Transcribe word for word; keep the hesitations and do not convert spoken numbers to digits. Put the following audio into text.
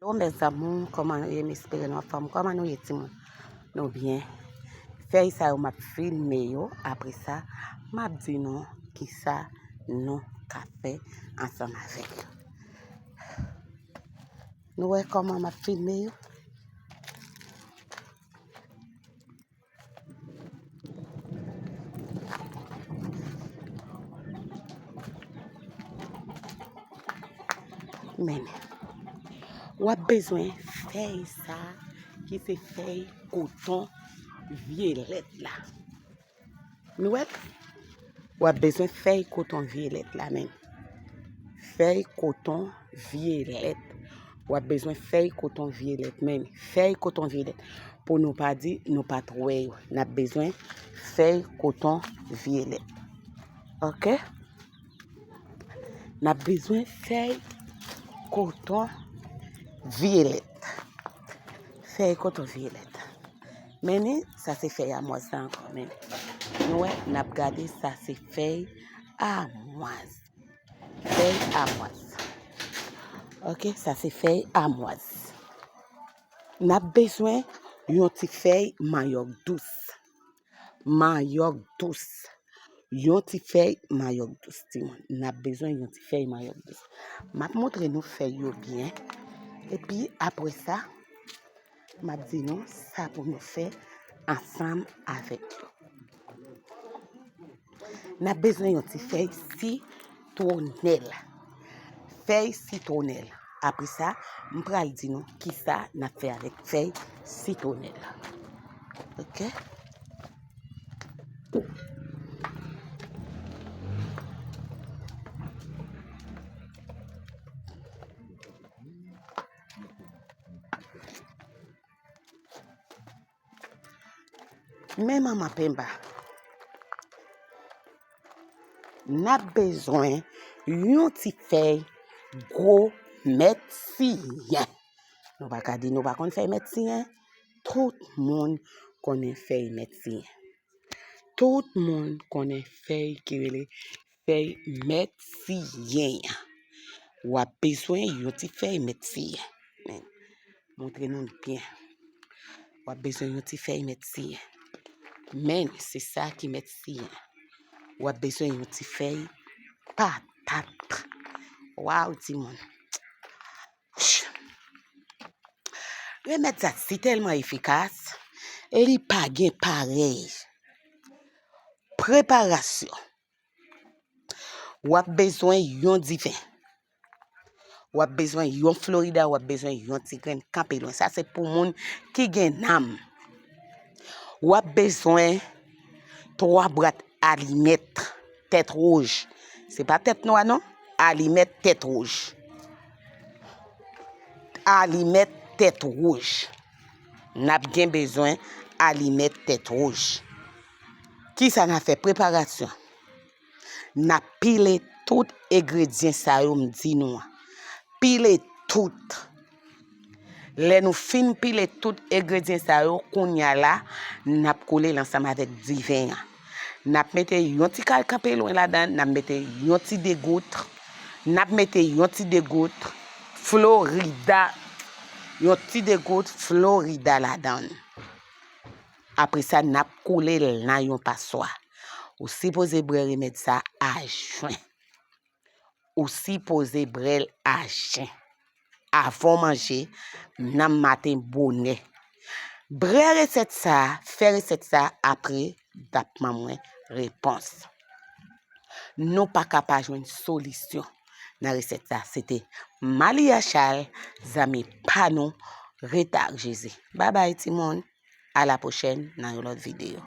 Hello, mes amours, kòman nou ye? M espere nou anfòm. Kòman nou ye, timoun? Nou byen? Fèy sa yo, m ap filme yo. Apre sa, m ap di nou kisa nou ka fè ansanm avèk yo. Nou wè kòman m ap filme yo? Men, w ap bezwen fèy sa ki se fèy koton vyelèt la. Nou wè l? W ap bezwen fèy koton vyelèt la menm. Fèy koton vyelèt. W ap bezwen fèy koton vyelèt menm. Fèy koton vyelèt. Pou nou pa di nou pa t wè yo. N ap bezwen fèy koton vyelèt. Oke? N ap bezwen fèy koton vyelèt. Fèy koton vyelèt. Men ni, sa se fèy amwaz la ankò, men. Nou wè, n ap gade, sa se fèy amwaz. Fèy amwaz. Oke, sa se fèy amwaz. N ap bezwen yon ti fèy manyòk dous. Manyòk dous. Yon ti fèy manyòk dous, timoun. N ap bezwen yon ti fèy manyòk dous. M ap montre nou fèy yo byen. Epi, apre sa, m ap di nou sa pou nou fè ansanm avèk yo. N ap bezwen yon ti fèy sitwonèl. Fèy sitwonèl. Apre sa, m pral di nou kisa n ap fè avèk fèy sitwonèl. Oke? Men manman penba. N ap bezwen yon ti fèy gwo mèt siyen. Nou pa ka di nou pa konn fèy mèt siyen. Tout moun konnen fèy mèt siyen. Tout moun konnen fèy ki rele fèy mèt siyen an. W ap bezwen yon ti fèy mèt siyen. Men, montre nou l byen. W ap bezwen yon ti fèy mèt siyen. Men, se sa ki mèt siyen. W ap bezwen yon ti fèy patat. Waw, timoun. Remèd sa si tèlman efikas, e li pa gen parèy. Preparasyon. W ap bezwen yon diven. W ap bezwen yon Florida, w ap bezwen yon ti grenn kanpe lwen. Sa se pou moun ki gen nanm. W ap bezwen twa bwat alimèt tèt wouj. Se pa tèt nwa non, alimèt tèt wouj. Alimèt tèt wouj. N ap gen bezwen alimèt tèt wouj. Kisa n a fè? Preparasyon. N ap pile tout engredyan sa yo m di nou an. Pile tout. Lè nou fin pile tout engredyan sa yo, kounye a la, n ap koule l ansanm avèk diven an. N ap mete yon ti kal kanpe lwen ladan, n ap mete yon ti degout, n ap mete yon ti degout Florida, yon ti degout Florida ladan. Apre sa, n ap koule l nan yon paswa. Ou sipoze bwè remèd sa a jen. Ou sipoze bwè l a jen. Avan w manje, nan maten bonè. Bwè resèt sa, fè resèt sa, apre, w ap ban mwen repons. Nou pa ka pa jwenn solisyon nan resèt sa. Se te Malia Charles, zanmi pa nou, Ret ak Jezi. Babay, timoun. A la pwochèn nan yon lòt videyo.